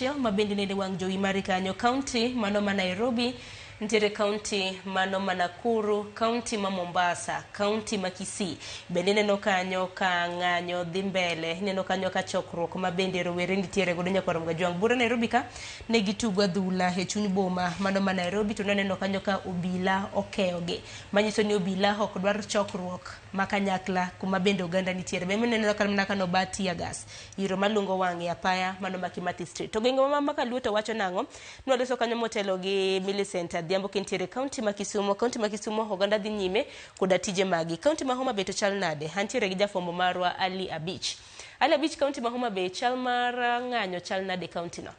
Ma bende nene wang' jowi mari kanyo, kaunti mano ma Nairobi, nitiere kaunti mano ma Nakuru, kaunti ma Mombasa, kaunti ma Kisii. Bende ineno kanyo ka ng'anyo dhi mbele, ineno kanyo ka chokruok ma bende rowere nitiere godo nyakwar Mgajwang'. Buore Nairobi ka ne gitugo adhula e chuny boma mano ma Nairobi to naneno kanyo ka obila okeyogi. Manyiso ni obila ok dwar chokruok ma kanyakla kuma bende oganda nitiere. Bende ineno ka mana ka noba tear gas iro malungo wang' e apaya mano ma Kimathi Street. To gwenge ma Makaluo to wacho nang'o? Nwaloso kanyo motelo gi Millicent Adhiambo kintiere kaunti ma Kisumo. Kaunti ma Kisumo oganda dhi nyime koda tije magi. Kaunti ma Homa Bay to chal nade? Antiere gi jafwambo marwa Ali Abich. Ali Abich, kaunti ma Homa Bay chal mar ng'anyo chal nade kaunti no?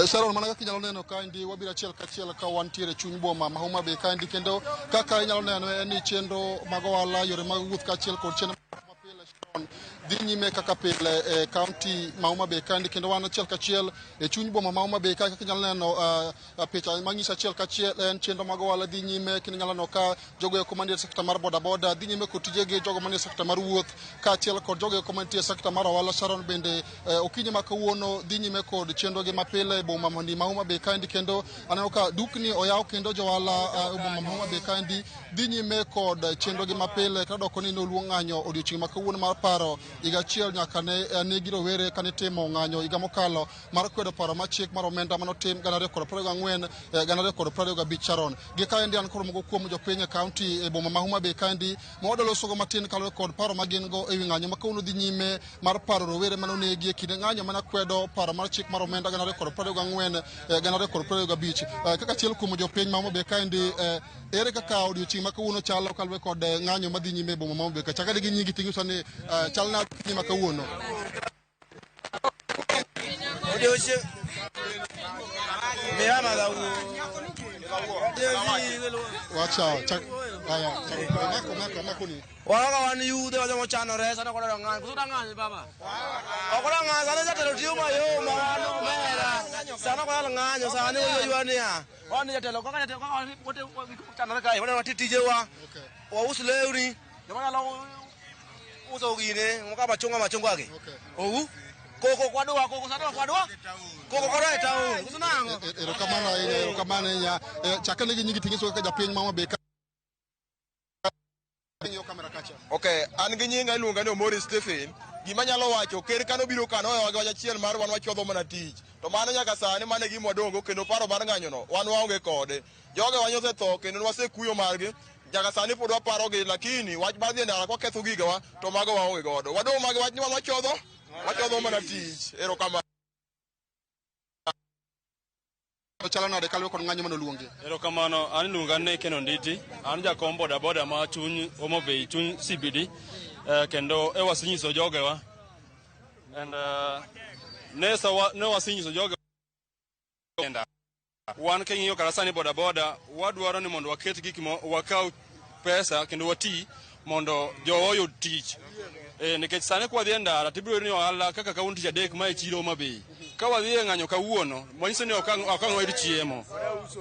Sharon, mana kaka inyalo neno kaendi, wabiro achiel kachiel ka wantiere chuny boma ma Homa Bay kaendi, kendo kaka inyalo neno en ni chenro mag ohala, yore mag wuoth kaachiel kod chenro mapile, Sharon, dhi nyime kaka pile e kaunti ma Homa Bay kaendi, kendo wan achiel kachiel e chuny boma ma Homa Bay kae. Kaka inyalo neno, picha manyiso achiel kachiel en chenro mag ohala dhi nyime, kendo inyalo neno ka jogo eko manie sekta mar bodaboda dhi nyime kod tijegi, jogo manie sekta mar wuoth kaachiel kod jogo eko mantie e sekta mar ohala, Sharon, bende okinyi ma kawuono dhi nyime kod chenrogi mapile e boma mani ma Homa Bay kaendi, kendo aneno ka dukni oyaw kendo johala e boma ma Homa Bay kaendi dhi nyime kod chenrogi mapile. Kata doko ni noluong ng'anyo odiochieng' ma kawuono mar paro higa achiel nyaka ne negi rowere kane timo ng'anyo higa mokalo mar kwedo paro mar chik mar omenda manotim 2024 2025. Sharon, gi kaendi an kod moko kuom jopiny e kaunti e boma ma Homa Bay kaendi ma wadwa losogo matin kaluwore kod paro ma gin go ewi ng'anyo ma kawuono dhi nyime mar paro rowere manonegi e kinde ng'anyo mana kwedo paro mar chik mar omenda 2024 2025. Kaka achiel kuom jopiny ma Homa Bay kaendi, ere kaka odiochieng' ma kawuono chalo kaluwore kod ng'anyo madhi nyime e boma ma Homa Bay ka? Chakane gi nyingi ting'iso ni chal nade okinyi ma kawuono? Odiochieng' Mirama da Wacha chak aya chak mako mako mako ni Wakaga wan yudhe wacho mochanore sana kodwa ng'anyo. Koso ng'anyo baba. Ok odwa ng'anyo sani jatelo tiyo mayom ma wan omera. Sana ok wadwa ng'anyo sani oywa niya. Wan jatelo kaka jatelo kaka wan wote chanore kae wadwa wati tijewa. Waus lewni. Joma nyalo uso gine kaka machungwa machungwa gi. Ou. Koko kwadwa koko sani ok wadwa. Koko kwadwa e town. Koso nang'o? Erokamano ahinya, erokamano ahinya. Chakane gi nyingi ting'iso kaka japiny ma Homa Bay ka ng'iyo kamera kacha. Okay, an gi nyinga iluonga ni Omori Stephen. Gima anyalo wacho, ker kane obiro ka nowewa gi wach achiel mar wan wachodho mana tich. To mano nyaka sani mano e gima wadong'go kendo paro mar ng'anyono wan waonge kode. Jogewa nyosetho kendo wasekuyo margi. Nyaka sani pod waparogi lakini wach mar dhi e ndara kwaketho gigewa to mago waonge godo. Wadong' ma gi wach ni wan wachodho, wachodho mana tich. Erokamano. Chalo nade kaluwore kod ng'anyo manoluongi? Erokamano, an iluonga ni Ken Onditi, an jakom bodaboda ma chuny Homa Bay, chuny CBD, kendo e wasenyiso jogewa and ne, sawa, ne wasenyiso jogewa wan king'iyo kata sani bodaboda wadwaro ni mondo waket gik mo wakaw pesa kendo wati mondo jowa oyud tich. Nikech sani kwa dhi e ndara tibiro yudo ni ohala kaka kawuono tich adek ma e chiro Homa Bay. Ka wadhi e ng'anyo kawuono, manyiso ni ok ang' wayud chiemo.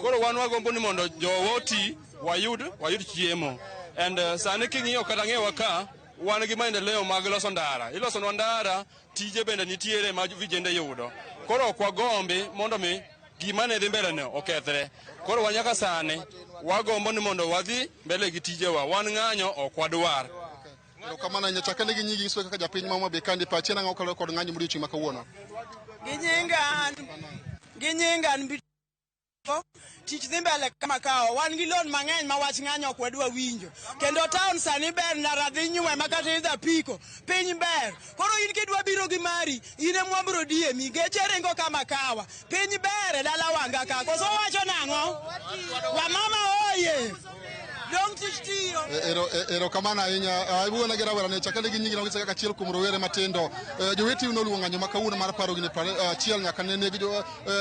Koro wan wagombo ni mondo jowa oti wayud chiemo. And sani king'iyo kata ng'ewa ka, wan gi maendeleo mag loso ndara. Ilosonwa ndara, tije bende nitiere ma vijende yudo. Koro ok wagombi mondo mi gima ne dhi mbele no okethre. Koro wan nyaka sani wagombo ni mondo wadhi mbele gi tijewa. Wan ng'anyo ok wadwar. Erokamano ahinya. Chakane gi nyingi nyiso kaka japiny ma Homa Bay kandi pachi en ang'o kaluwore kod ng'anyo modiochieng' ma kawuono? Gi nyinga an, gi nyinga an tich dhi mbele kama kawa. Wan gi loan mang'eny ma wach ng'anyo ok wadwa winjo. Kendo town sani ber, ndara dhi nywe ma kata idho apiko, piny ber. Koro in kidwa biro gi mari, in ema wabro diemi. Geche ringo kama kawa. Piny ber e dala wanga ka. Koso wacho nang'o? Wamama oye! Dong' tich tiyo. Erokamano ahinya. Iwuona gi rawera ne chakane gi nyingi nong'isa kaka achiel kuom rowere matindo. Joweteu noluongo ng'anyo ma kawuono mar paro gini achiel nyaka ne neg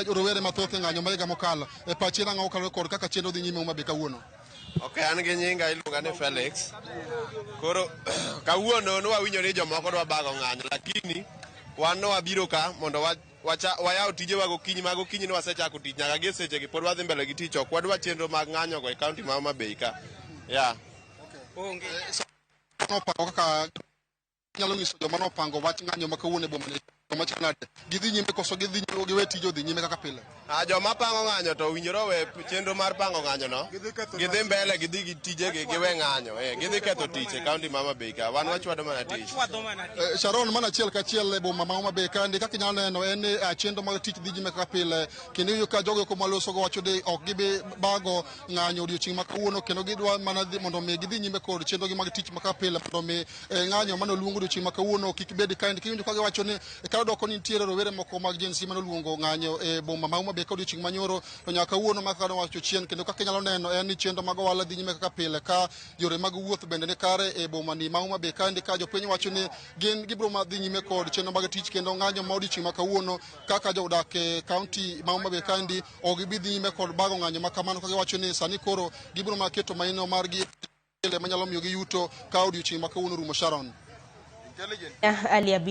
rowere mathoth e ng'anyo ma higa mokalo. E pachi en ang'o kaluwore kod kaka chenro dhi nyime Homa Bay kawuono? Ok, an gi nyinga iluonga ni Felix. Koro kawuono nwawinjo ni jomoko dwa bago ng'anyo, lakini wan nwabiro ka mondo wayaw tijewa gokinyi. Ma gokinyi ne wasechako tich nyaka gi sechegi pod wadhi mbele gi tich. Ok wadwa chenro mag ng'anyogo e kaunti ma Homa Bay ka. Yeah. Noparo kaka Nyalo nyiso joma nopango wach ng'anyo ma kawuono e boma ni machal nade? Gidhi nyime koso gidhi nyime giwe tije odhi nyime kaka pile? A joma pango ng'anyo to owinjore owe chenro mar pango ng'anyo no. Gidhi mbele gidhi gi tijegi giwe ng'anyo. Eh, gidhi ketho tich e kaunti ma Homa Bay ka. Wan wachwado mana tich. Sharon, mana achiel kachiel e boma ma Homa Bay kandi kaka inyalo neno en ni chenro mag tich dhi nyime kaka pile, kendo iyudo ka jogo eko malosogo wacho ni ok gibi bago ng'anyo odiochieng' ma kawuono, kendo gidwa mana dhi mondo mi gidhi nyime kod chenro gi mag tich ma kaka pile, mondo mi ng'anyo mane oluong odiochieng' ma kawuono kik bed kaendi. Kiwinjo ka giwacho ni kata doko ni nitiere rowere moko mag Gen Z mane oluongo ng'anyo e boma ma Homa Bay ka odiochieng' manyoro, to nyaka kawuono ma kaka nowacho chien. Kendo kaka inyalo neno en ni chenro mag ohala dhi nyime kaka pile, ka yore mag wuoth bende ni kare e boma ni ma Homa Bay kaendi, ka jopiny wacho ni gin gibiro ma dhi nyime kod chenro mag tich, kendo ng'anyo ma odiochieng' ma kawuono kaka jodak e kaunti ma Homa Bay kaendi ok gibi dhi nyime kod bago ng'anyo ma kamano, ka giwacho ni sani koro gibiro ma keto maino margi pile manyalo miyo gi yuto ka odiochieng' ma kawuono rumo. Sharon. Ali Abi.